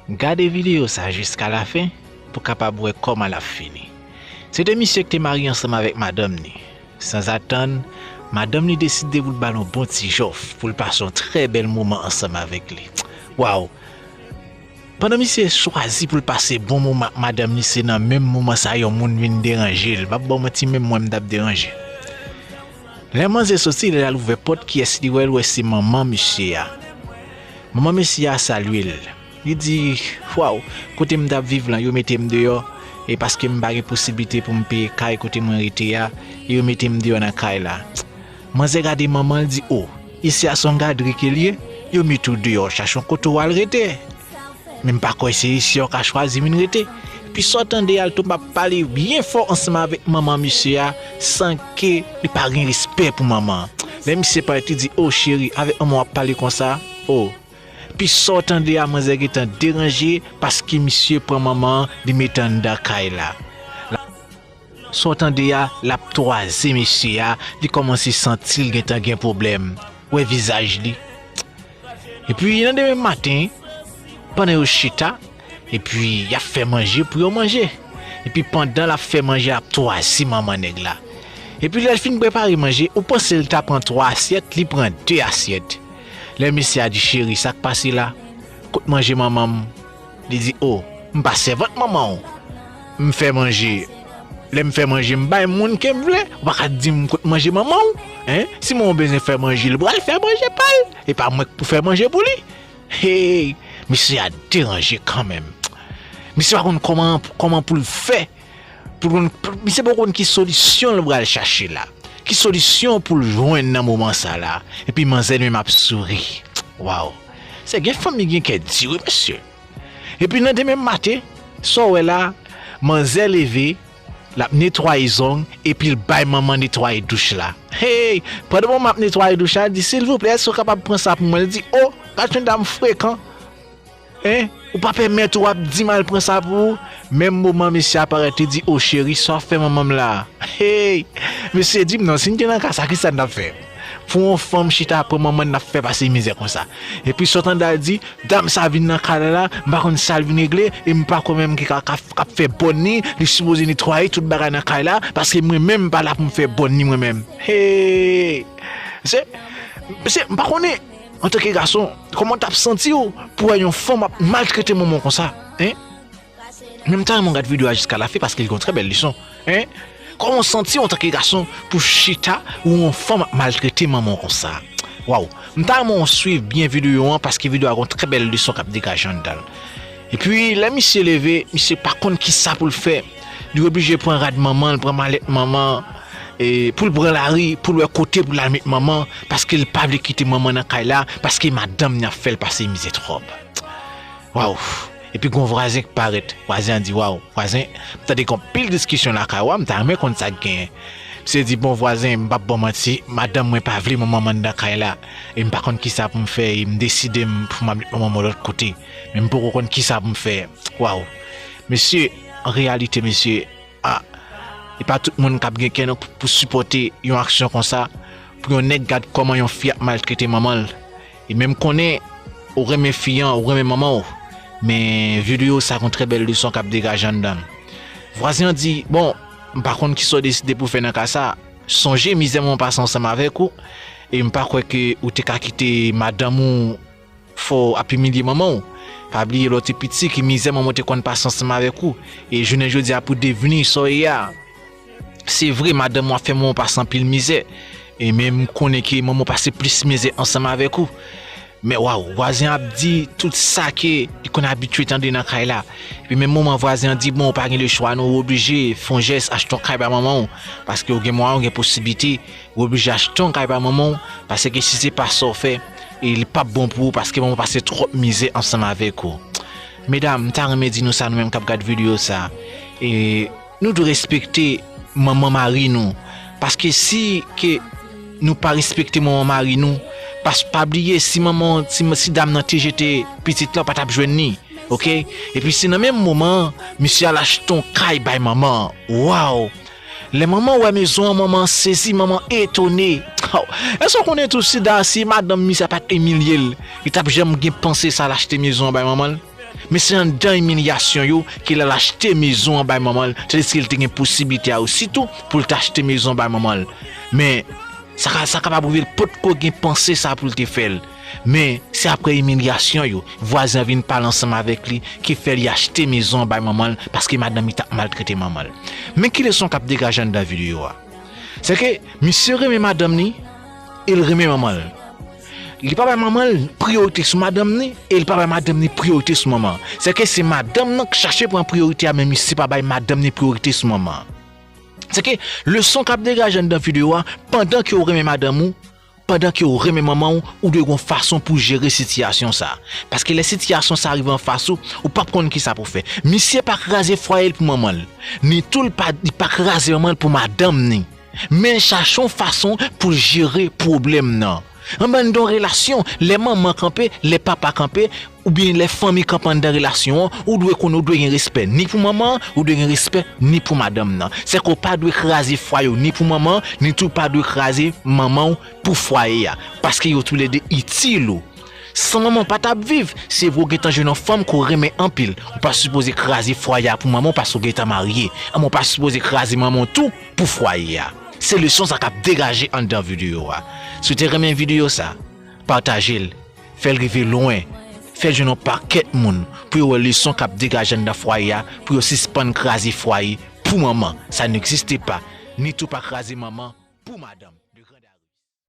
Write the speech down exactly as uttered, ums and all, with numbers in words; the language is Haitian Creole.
Gade videyo sa jiska lafen pou w kapab wè kòman l ap fini. Se te misye ki te marye ansanm avèk madanm ni. Sanzatann, madanm ni deside pou l ba l yon bon ti jòf pou l pase yon trè bèl moman ansanm avèk li. Waw! Pandan misye chwazi pou l pase bon moman ak madanm ni, se nan menm moman sa yon moun vin deranje l. M ap ba w manti, menm mwen m t ap deranje. Lè manzè soti, lè l al ouvè pòt, kiyès li wè? L wè se manman misye a. Manman mesye a salye l. Li di, "Waw, kote m t ap viv lan, yo mete m deyò, e paske m pa gen posiblite pou m peye kay kote mwen rete a, e yo mete m deyò nan kay la." Manzè gade manman l, di, "O, isi a se yon gadri ke l ye, yo mete w deyò, chache yon kote w al rete. Men m pa kwè se isi a w ka chwazi vin rete." Pi sa w tande a, l tonbe ap pale byen fò ansanm avèk manman misye a, san ke li pa gen respè pou manman an. Lè misye parèt, li di, "O, cheri, avèk manman w ap pale konsa? O." Pi sa w tande a, manzè gentan deranje paske misye pran manman an, li mete anndan kay la. Sa w tande a, l ap twaze mesye a, li kòmanse santi l gentan gen pwoblèm. Wè vizaj li. Epi nan demen maten, pandan yo chita, epi y ap fè manje pou yo manje. Epi pandan l ap fè manje, l ap twaze manman nèg la. Epi lè l fin prepare manje, ou panse l ta pran twa asyèt, li pran de asyèt. Lè mesye a di, "Cheri, sa k pase la? Kot manje manman m?" Li di, "O, m pa sèvant manman w. M fè manje. Lè m fè manje, m bay moun ke m vle. Ou pa ka di m kot manje manman w. Hein? Si manman w bezwen fè manje, l pral fè manje pa l. E pa mwen k pou fè manje pou li." Hey, mesye a deranje kanmenm. Mesye pa konn kòman, kòman pou l fè. Pou l konn, misye poko konn ki solisyon l pral chache la. Ki solisyon pou l jwenn nan moman sa la. Epi manzè menm ap souri. Waw. Se gen fanmi gen kè di wi, mesye. Epi nan demen maten, sa w wè la, manzè leve, l ap netwaye zong, epi l bay manman netwaye douch la. Hey! Pandan manman ap netwaye douch la, l di, "Silvouplè, èske w kapab pran sa pou mwen?" L di, "O, gad yon dam frekan. Hein? Ou pa pèmèt ou ap di m al pran sa pou ou?" Menm moman mesye a parèt, li di, "O cheri, sa w ap fè manman m la?" Hey! Mesye di m, "Non, si n te nan ka sa, kisa n t ap fè? Pou yon fanm chita pran manman n, n ap fè pase mizè konsa." Epi sa w tande a di, "Dam sa vin nan kay la, m pa konn sa l vin regle, e m pa kwè menm ki ka, ka, k ap fè bòn ni, li sipoze netwaye tout bagay nan kay la, paske mwen menm m pa la pou m fè bòn ni mwen menm." Hey! Se, se, m pa konnen, antanke gason, kòman w t ap santi w pou wè yon fanm ap maltrete manman w konsa, hein? Men m ta renmen w gad videyo a jiska lafen paske li gen yon trè bèl leson. Hein? Kòman w santi w antanke gason pou chita ou yon fanm ap maltrete manman w konsa? Waw! M ta renmen w swiv byen videyo an paske videyo a gen yon trè bèl leson k ap degaje anndan l. Epi, lè misye leve, misye pa konn kisa pou l fè. Li oblije pran rad manman l, pran malèt manman, e, pou l pran lari, pou l wè kote pou l al met manman, paske l pa vle kite manman nan kay la, paske madanm ni ap fè l pase mizè twòp. Waw! Epi gon vwazen k parèt. Vwazen an di, "Waw, vwazen, m tande gen anpil diskisyon lakay ou a, m ta renmen konn sa k genyen." Misye di, "Bon, vwazen, m p ap ba w manti, madanm mwen pa vle manman m anndan kay la. E m pa konn kisa pou m fè, e m deside m pou m al met manman m yon lòt kote. Men m poko konn kisa pou m fè." Waw! Mesye, an reyalite, mesye, a, e pa tout moun k ap gen kè non pou, pou sipòte yon aksyon konsa, pou yon nèg gad kòman yon fi ap maltrete manman l. E menm konnen ou renmen fi an, ou renmen manman w, men videyo sa gon trè bèl leson k ap degaje anndan l. Vwazen an di, "Bon, m pa konn kisa w deside pou w fè nan ka sa. Sonje mizè manman w pase ansanm avèk ou, e m pa kwè ke ou te ka kite madanm ou fè w ap imilye manman w. Pa bliye lè w te piti ki mizè manman w te konn pase ansanm avèk ou, e jounen jodi a pou w devni sa w ye a. Se vre, madanm ou ap fè manman w pase anpil mizè, e men m konnen ke manman w pase plis mizè ansanm avèk ou." Men waw, vwazen ap di tout sa ke li konn abitye tande nan kay la. Epi menm moman vwazen an di, "Bon, ou pa gen lechwa non, ou oblije fè yon jès, achte yon kay ba manman w, paske ou gen mwayen, ou gen posiblite, ou oblije achte yon kay ba manman w, paske si se pa sa w fè, e li p ap bon pou ou, paske manman w pase twòp mizè ansanm avèk ou." Medam, m ta renmen di nou sa, nou menm k ap gad videyo sa. E nou dwe respekte manman mari nou. Paske si ke nou pa respekte manman mari nou, pas, pa bliye, si manman, si, si dam nan te jete pitit la, w pa t ap jwenn ni. Oke? Epi se nan menm moman an, misye al achte yon kay bay manman an. Waw! Lè manman wè mezon an, manman sezi, manman etone. Haw! Èske w konnen tou si da, si madanm misye a pa t imilye l, li t ap janm gen panse sa al achte mezon an bay manman l? Men se anndan imilyasyon yo ke l al achte mezon an bay manman l, tandiske l te gen posiblite a osi tou pou l ta achte mezon an bay manman l. Men sa ka, sa kapab rive l potko gen panse sa pou l te fè l. Men se apre imilyasyon yo, vwazen an vin pale ansanm avèk li, ki fè li achte mezon an bay manman l, paske madanm li t ap maltrete manman l. Men ki leson k ap degaje anndan videyo a? Se ke misye renmen madanm li e l renmen manman l. Li pa bay manman l priyorite sou madanm ni, e li pa bay madanm ni priyorite sou manman. Se ke se madanm nan k chache pran priyorite a, men misye pa bay madanm ni priyorite sou manman. Se ke leson k ap degaje anndan videyo a, pandan ke w renmen madanm ou, pandan ke w renmen manman w, ou dwe gon fason pou jere sitiyasyon sa. Paske lè sitiyasyon sa rive anfas ou, ou p ap konn kisa pou fè. Misye pa kraze fwaye l pou manman l. Ni tou l pa, li pa kraze manman l pou madanm ni. Men chache yon fason pou l jere pwoblèm nan. Anndan yon relasyon, lè manman kanpe, lè papa kanpe, oubyen lè fanmi kanpe anndan relasyon an, ou dwe konnen ou dwe gen respè ni pou manman an, ou dwe gen respè ni pou madanm nan. Se ke w pa dwe kraze fwaye w ni pou manman an, ni tou w pa dwe kraze manman w pou fwaye a. Paske yo toulède itil ou. San manman w pa t ap viv, se vre w gentan jwenn yon fanm ke w renmen anpil. Ou pa sipoze kraze fwaye a pou manman w paske w gentan marye. Anmè w pa sipoze kraze manman w tou pou fwaye a. Se leson sa k ap degaje anndan videyo a. Si w te renmen videyo sa, pataje l, fè l rive lwen, fè l jwenn yon pakèt moun pou yo wè leson k ap degaje anndan fwaye a, pou yo sispann kraze fwaye pou manman. Ça n'existe pas. Ni tou pa kraze manman pou madanm.